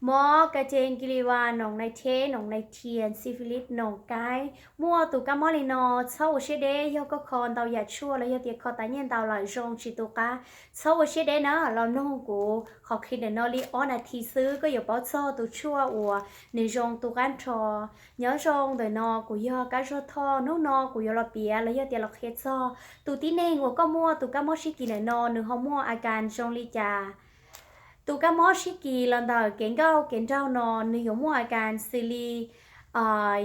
Mob ka ce ki li vas, noom nai theb, noom nai thias, syphilis, noom kaib. Muaj tus kab mob li no txhob ua siab deb, yog koj kho ntau yam tshuaj los yog tias kho tas nyiaj ntau lawm zoo tsis tu qab, txhob ua siab deb na, los mloog kuv qhov qhia ntawm no li ob nas this xwb koj yuav paub txog tus tshuaj uas nws zoo tu qab nrho. Nyob zoo, ntawm no kuv yog Kab Zuag Thoj. Hnub no kuv yuav los piav los yog tias los qhia txog tus tib neeg uas koj muaj tus kab mob sib kis ntawm no nws ho muaj a kas zoo li cas. Tus kab mob sib kis los ntawm kev nkauj kev nraug no nws yuav muaj a kas xws li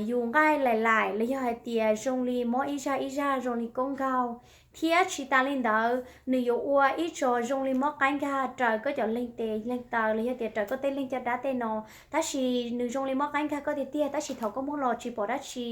yus nqaij laim laim los yog hais tias zoo li mob ib zaj ib zaj zoo li koob nkaug, thiab tsis tas li ntawd nws yuav ua ib tso zoo li mob qaib nkag raws koj cov leeg tes leeg taw los yog tias raws koj tej leeg caj dab tej no, tab sis nws zoo li mob qaib nkag koj tiag tiag tab sis thaum koj muab los tsis pom dab tsi.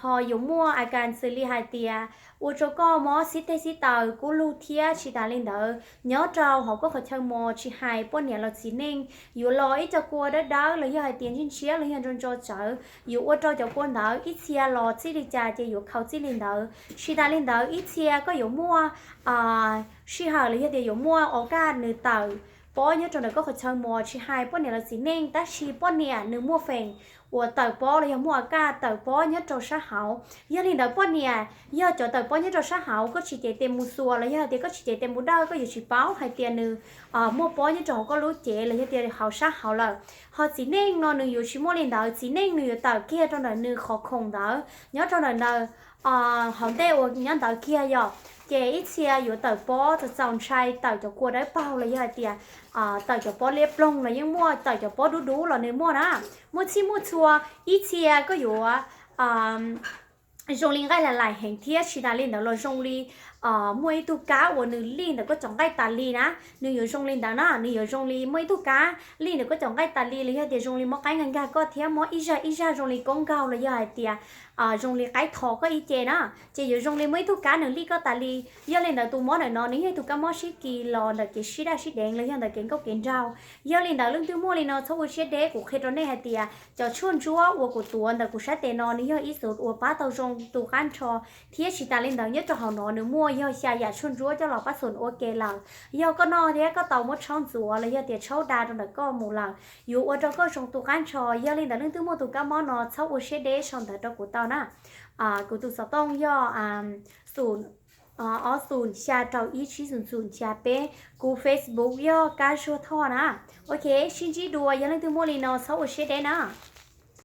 Ho yuav muaj a kas xws li hais tias ua rau koj mob xib teg xib taw kub lug, thiab tsis tas li ntawd nyob rau hauv koj qhov chaw mos tsis hais poj niam los txiv neej yuav los ib co kua dawb dawb los yog hais tias ntshiab ntshiab los yog ntso ntso tsawv, yuav ua rau cov kua ntawd ib txhia los txij li cas ces yuav khaus txij li ntawd. Tsis tas li ntawd ib txhia koj yuav muaj sij hawm los yog tias yuav muaj a kas nws tawm pob nyob rau ntawm koj qhov chaw mos tsis hais poj niam los txiv neej, tab sis poj niam nws muaj feem uas tawm pob los yog muaj a kas tawm pob nyob rau sab hauv. Yog li ntawd poj niam yog cov tawm pob nyob rau sab hauv, koj tsis cev tes mus xuas los yog tias koj tsis cev tes mus dawj, koj yuav tsis paub hais tias nws muaj pob nyob rau hauv koj lub cev los yog tias hauv sab hauv lawm. Ho txiv neej no nws yuav tsis muaj li ntawd, txiv neej nws yuav tawm kiag rau ntawm nws qhov khoom ntawd, nyob rau ntawm nws hauv ntej uas nyob ntawd kiag yom. Ces ib txhia yuav tawm pob txaus txaus ntshai, tawm cov kua dawb paug los yog hais tias tawm cov pob liab ploog los yeej muaj, tawm cov pob dub dub los nws muaj na. Muaj txhij muaj txhua, ib txhia koj yuav zoo li nqaij laim laim heev thiab tsis tas li ntawd los zoo li muaj ib tug kab uas nws lij ntawm koj cov nqaij tas li na. Nws yuav zoo li ntawd na, nws yuav zoo li muaj ib tug kab lij ntawm koj cov nqaij tas li los yog tias zoo li mob qaib nkag nkag koj thiab mob ib zaj ib zaj zoo li koob nkaug los yog hais tias zoo li qaib tho koj ib ce na. Ces yuav zoo li muaj ib tug kab nws lij koj tas li. Yog li ntawd tus mob ntawm no nws yog ib tug kab mob sib kis los ntawm kev sib daj sib deev los yog ntawm kev nkauj kev nraug. Yog li ntawd leej twg muaj li no txhob ua siab deb, kuv qhia rau nej hais tias cov tshuaj ntsuab uas kuv tuav ntawm kuv sab tes no nws yog ib xus uas pab tau zoo tu qab nrho, thiab tsis tas li ntawd nyob rau hauv no nws muaj yog xya yam tshuaj ntsuab coj los pab xus ua ke lawm. Yog koj noj thiab koj tau muab tshaub ntxuav los yog tias tshaub da rau ntawm koj mus lawm yuav ua rau koj zoo tu qab nrho. Yog li ntawd leej twg muaj tus kab mob no txhob ua siab deb, sau ntawv rau kuv tau na. Kuv tus xov tooj yog xus ob xus xya rau ib tsib xus xus xya peb. Kuv Facebook yog Kab Zuag Thoj na. Ok, sib ntsib dua, yog leej twg muaj li no txhob ua siab deb na.